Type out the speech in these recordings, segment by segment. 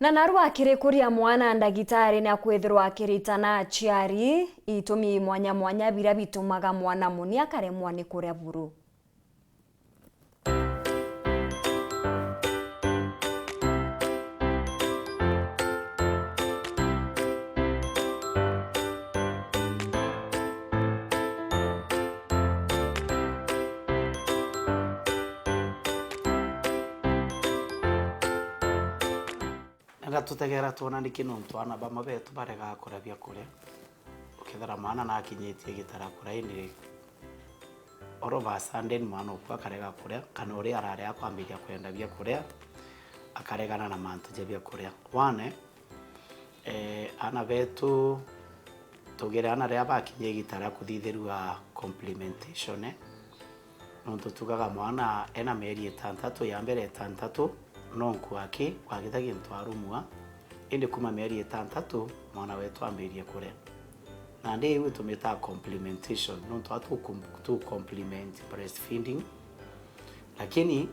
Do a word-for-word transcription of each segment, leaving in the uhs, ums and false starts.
Na narua akirikuria mwana, ndagitari ni akwithirwa akiritana aciari itumi mwanya mwanya biria bitumaga mwana muni akaremwa ni kuria buru. Anga tutegera twona niki nontu aana bamwe betu baregaa kuria biakuria. Ukethira mwana nakinyitie igita ria kuria, indi all of a sudden mwana uku akarega kuria, kana uria arari akwambiria kwenda biakuria, akaregana na mantu ja biakuria. One, eh, aana betu, tugire aana riria bakinyia igita ria kuthithirua complementation, eh, nontu tugaga mwana ena mieri itantatu, ya mbere itantatu, no nkuaki gwakita gintu arumua, indi kuma mieri itantatu, mwana wetu ambirie kuria. Nandi iu tumitaga complementation, nontu a tu com-, tu complement breastfeeding. Lakini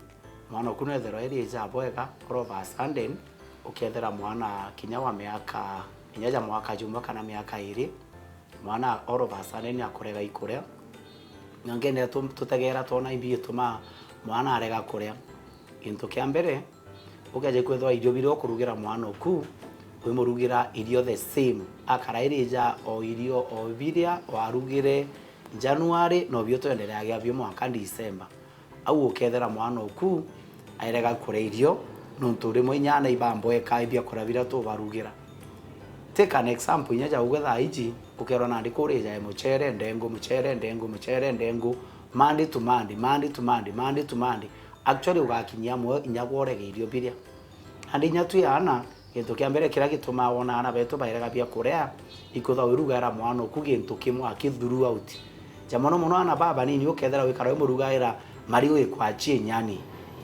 mwana uku nwethirwa iri ja bwega, all of a sudden, ukethira mwana kinya wa miaka, kinya ja mwaka jumwe kana miaka iri, mwana all of a sudden akurega ikuria. Na ngenda tu-, tutegera twona imbi ituma mwana arega kuria. Gintu kia mbere, ukeja kwithirwa irio biria ukurugira mwana uku, wimurugira irio the same. Akara irija o irio o biria warugire January, nobio twendereagia bio mwanka December. Au ukethira mwana uku airega kuria irio, nontu rimwe inya aana ibambweka ibiakuria biria tubarugira. Take an example, inya ja ugue thaa iji, ukerwa nandi kurija muchere, ndengu, muchere, ndengu, muchere, ndengu, Monday to Monday, Monday to Monday, Monday to Monday. Actually, ugakinyia amwe inya gworege irio biria. Nandi inya twi aana, gintu kia mbere kiria gitumaa wona aana betu bairega bia kuria, ikwithirwa wirugaira mwana uku gintu kimwe aki throughout. Ja mono mono aana babanini, ukethira wikara wimurugaira marigu ikwachie nyani,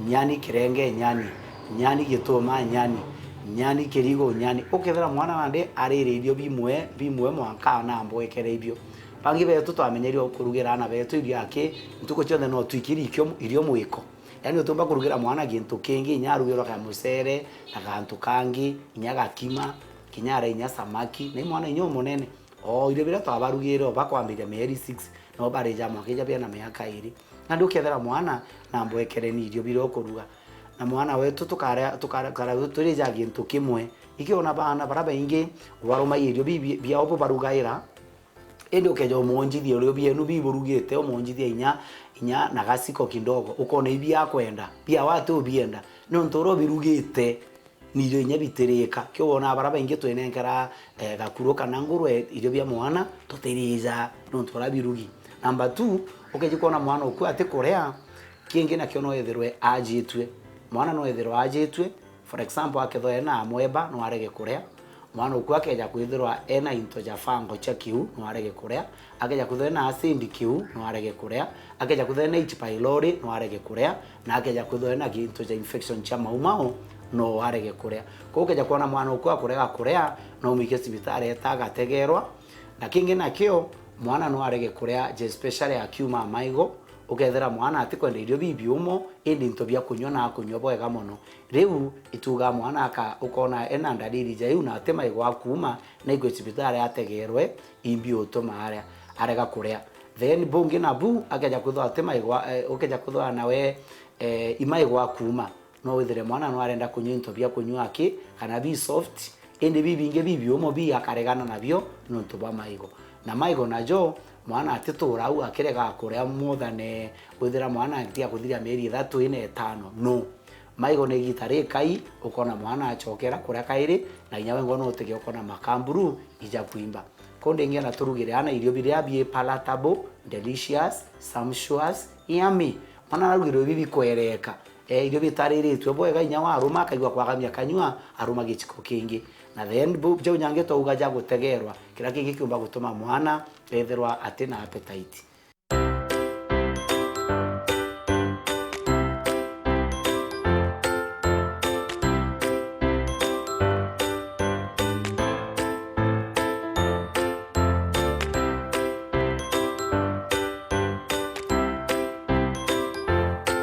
nyani kirenge nyani, nyani gituma nyani, nyani kirigo nyani. Ukethira mwana nandi arire irio bimwe, bimwe mwanka anambwekere ibio. Bangi betu twamenyerie kurugira aana betu irio aki, ntuku cionthe no twikiri ikio, irio mwiko. Yaani utiumba kurugira mwana gintu kingi, inya arugirwa ka mucere, na gantu kangi, inya gakima, kinya aria inya samaki, na i mwana inya umunene. O irio biria twabarugire o bakwambiria mieri six, no barija mwanka ija biana miaka iri. Nandi ukethira mwana nambwekere ni irio biria ukuruga. Na mwana wetu tukarea, tukara, tukara, turija gintu kimwe. Ikiona baana baria baingi, ubarumagia irio bi-, bi-, biao bubarugaira, indi ukeja umonjithia urio bienu biburugite, umonjithia inya, inya na gaciko kidogo, ukona ibia akwenda, bia wati ubienda, nontu uria ubirugite ni irio inya bitirika. Kio wona baria baingi twinenkera, eh, gakuru kana ngurwe irio bia mwana, tutirija nontu uria birugi. Number two, ukeji kwona mwana uku ati kuria, kingi nakio no ethirwe ajitue. Mwana no ethirwe ajitue, for example, akethirwa ena amweba, no arege kuria. Mwana uku akeja kwithirwa ena into ja fango cha kiu, no arege kuria. Akeja kwithirwa ena acid kiu, no arege kuria. Akeja kwithirwa ena H pylori, no arege kuria. Na akeja kwithirwa ena gintu ja infection cha maumau, no arege kuria. Koguo ukeja kwona mwana uku akurega kuria, no umwike cibitari eta agategerwa. Na kingi nakio, mwana no arege kuria, je, especially akiuma maigo, ukethira mwana atikwenda irio bibiumo, indi into bia kunyua na akunyua bwega mono. Riu ituga mwana aka-, ukona ena ndariri ja iu na ati maigo akuuma, na aikue cibitari ategerwe, imbi utuma aria, arega kuria. Then bungi nabu, akeja kwithirwa ati maigo, eh, ukeja kwithirwa nawe, eh, i maigo akuuma. No withire mwana no arenda kunyua into bia kunyua aki, kana bi soft, indi bibingi bibiumo bi akaregana nabio nontu bwa maigo. Na maigo najo, mwana atitura au akirega kuria more than, eh, withira mwana atia kuthiria mieri ithatu, ina, itano. No. Maigo ni igita rikai, ukona mwana achokera kuria kairi, na inya wengwa no utege ukona makamburu ija kwimba. Koguo ndingienda turugire ana irio biria bi palatable, delicious, sumptuous, yummy. Mwana ararugirwe ibi bikwereka. Eh, irio bitariritwe bwega, inya waruma akaigua kwagamia kanyua, aruma giciko kingi. Na then bu-, jau nyangi twauga ja gutegerwa, kiria kingi kiumba gutuma mwana ethirwa ati na appetite.